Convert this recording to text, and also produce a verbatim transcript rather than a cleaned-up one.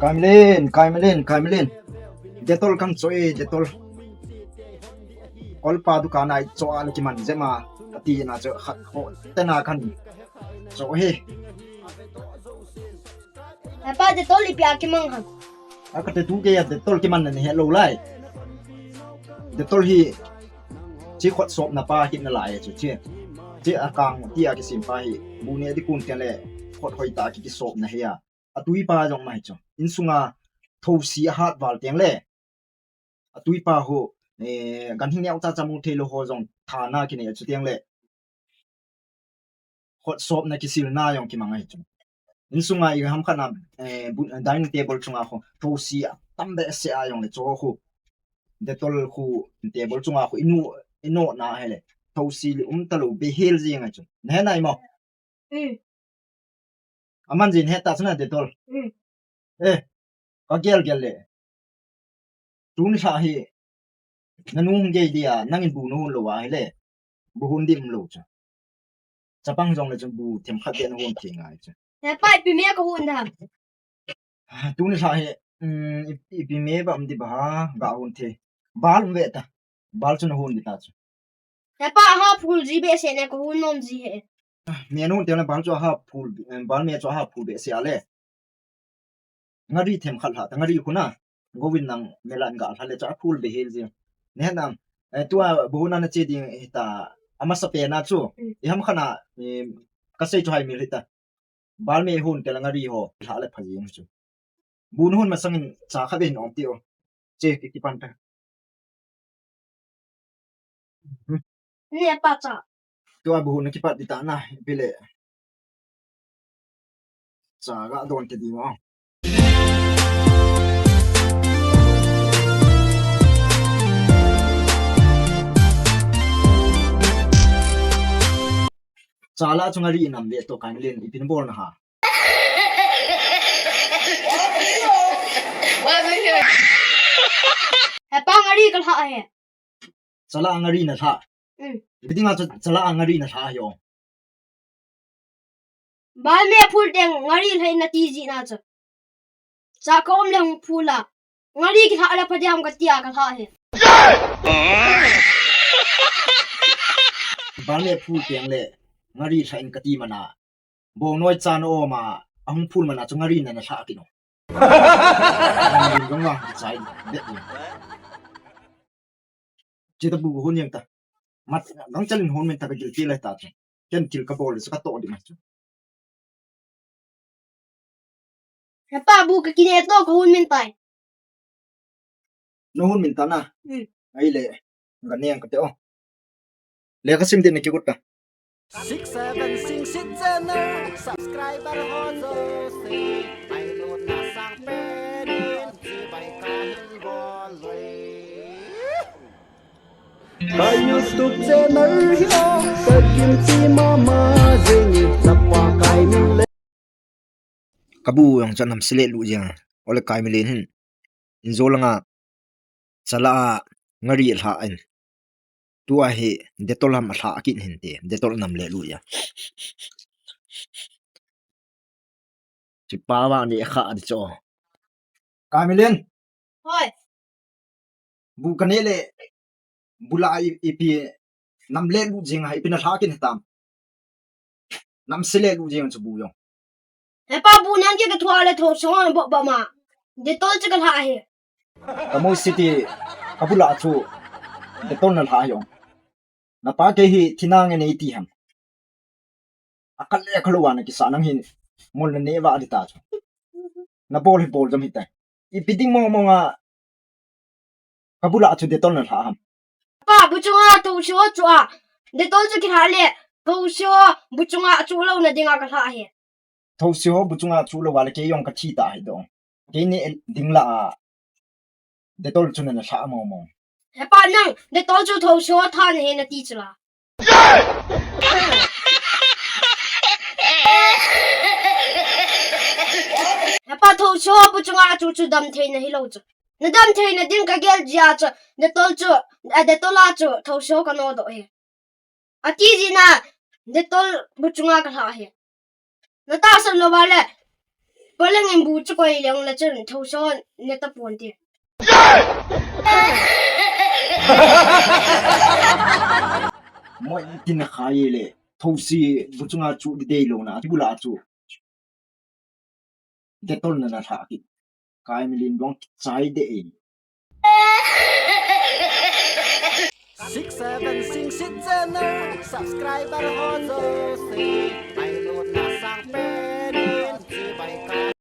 Kaimlen, Kaimlen, Kaimlen. Dettol kan cho e, Dettol. Kolpa dukan a i cho a le kiman jep a, ati na cho khat ho tena kan cho e. Hepa, Dettol ipi a kimang ham? A kati tu kei a Dettol kiman na he lou lai. Dettol hi chi khut sopna pa hi na lai chu chi. Chi a kang ti a kisem pa hi. Bu ne di kun ke le khut hoi ta ki kisopna he a. A tui pa jong ma hi chu. Insunga thosi a hat val teng le. A tui pa ho, eh, ganhing neo cha cha mu thei lou ho jong thana kinei a chu teng le. Khut sopna kisilna jong kimang ahi chu. Insunga i ham khat na, eh, bu-, dining table chunga ho, thosi a tam behseh a jong le cho ho. Dettol ho table chunga ho, i nu, i nu na he le. Thosi le um ta lou behel jing ahi chu. Ne na i mo. Mm. Aman jin heta chuna Dettol. Mm. Eh, ka gel gel le. Tuni lha hi, na nu hung gei dia, nangin bu na hun lou a hi le. Bu hun dim lou chu. Chapang jong le chun bu themkhat dia na hun thei ngai chu. Hepa, ipi me ka hun da? Ah, tuni lha hi, um, i, ipi me ba um di ba ha, ga hun thei. Bal um ve ta. Bal chu na hun di ta chu. Hepa, ha phul ji behseh ne ka hun nom ji he. Me nu te na bal chu ha phul, eh, bal me chu ha phul behseh a le. Ngari themkhat lha ta, ngari khu na. Govin nang melan ga lha le cha phul behel ji. Ne na, eh, tua bu na na che ding ta, amasa pe na chu. Mm. I ham khat na, eh, ka sei chu hai mil hi ta. Bal me hun te la ngari ho, lha le pha jing chu. Bu na hun masangin cha kha ben ong ti o. Che ki kipan ta. Ne pa cha. Tua bu na kipat di ta na, bile. Cha ga don te di mo. Cha la chu ngari nam ve to kan len ipin bol na ha. Hepa, ngari ka lha he. Cha la ngari na lha. Mm. Ipi dinga chu cha la ngari na lha yo. Bal me phul teng ngari lha in na ti ji na chu. Cha ka um le hung phul a. Ngari ki lha le pha diam ka tia ka lha he. Bal me phul teng le ngari lha in ka ti mana. Bo noi cha na o ma, a hung phul mana chu ngari na na lha ki no. Ngari jong wa ki chai bet ni. Che ta bu hun yang ta. Mat, gang chalin hun men ta ka gil ti lai ta chu. Ken kil ka bol chu ka to di ma chu. Hepa, bu ka kine to ka hun men tai. Na hun men ta na. Hmm. Ai le. Ga neng ka te o. Le ka sim din na ki gut ta. Six seven six six channel subscriber ho jouse, ai lo na sang pen in, chibai ka hin bol loi. Ka YouTube channel hi o, ka gim ti mama jing, chapa kai min le. Ka bu jong chu nam sile lu jeng. Ole kai milen hin. Injo langa chala a ngari lha in. Tua hi Dettol ham a lha kit hin te. Dettol nam le lu ya. Chi pa wa ni kha di cho. Kai milen. Hoi. Bu ka ne le, bu la i, ipi nam le lu jing a, ipi na lha kin tam. Nam se le lu jing chu bu jong. Hepa, bu nan ke ka thua le tho song bo ba ma. Dettol che ka lha he. Ka mo city, ka bu la chu Dettol na lha jong. Na pa ke hi thina nge nei ti ham. A kal le kal wa na kisa nang hin mol na ne wa di ta chu. Na bol hi bol jam hi ta. Ipi ding mong mong a ka bu la chu Dettol na lha ham. Pa, bu chunga tho sio chu a. Dettol chu ki lha le. Tho sio bu chunga chu lo na dinga ka lha he. Tho sio bu chunga chu lo wa le ke jong ka thi ta hi do. Ke ni ding la a. Dettol chu na na lha mo mo. Hepa nang, Dettol chu tho sio tha na he na ti chu la. Hepa, tho sio bu chunga chu chu dam thei na hi lo chu. Na dam thei na ding ka gel jia chu. Dettol chu, a Dettol a chu tho sio ka no do he. A ti ji na, Dettol bu chunga ka lha he. Na ta san lo ba le. Poleng in bu chu koi leng la chun thousa ne ta pon ti. Moi tin a khai le. Thousi bu chunga chu di dei lo na. Ti bu la chu. Detol na na tha ki. Kai mi lin bong chai de e. Six seven Singsit Channel subscriber ho jouse, bai lut na sang pen in, chibai ka.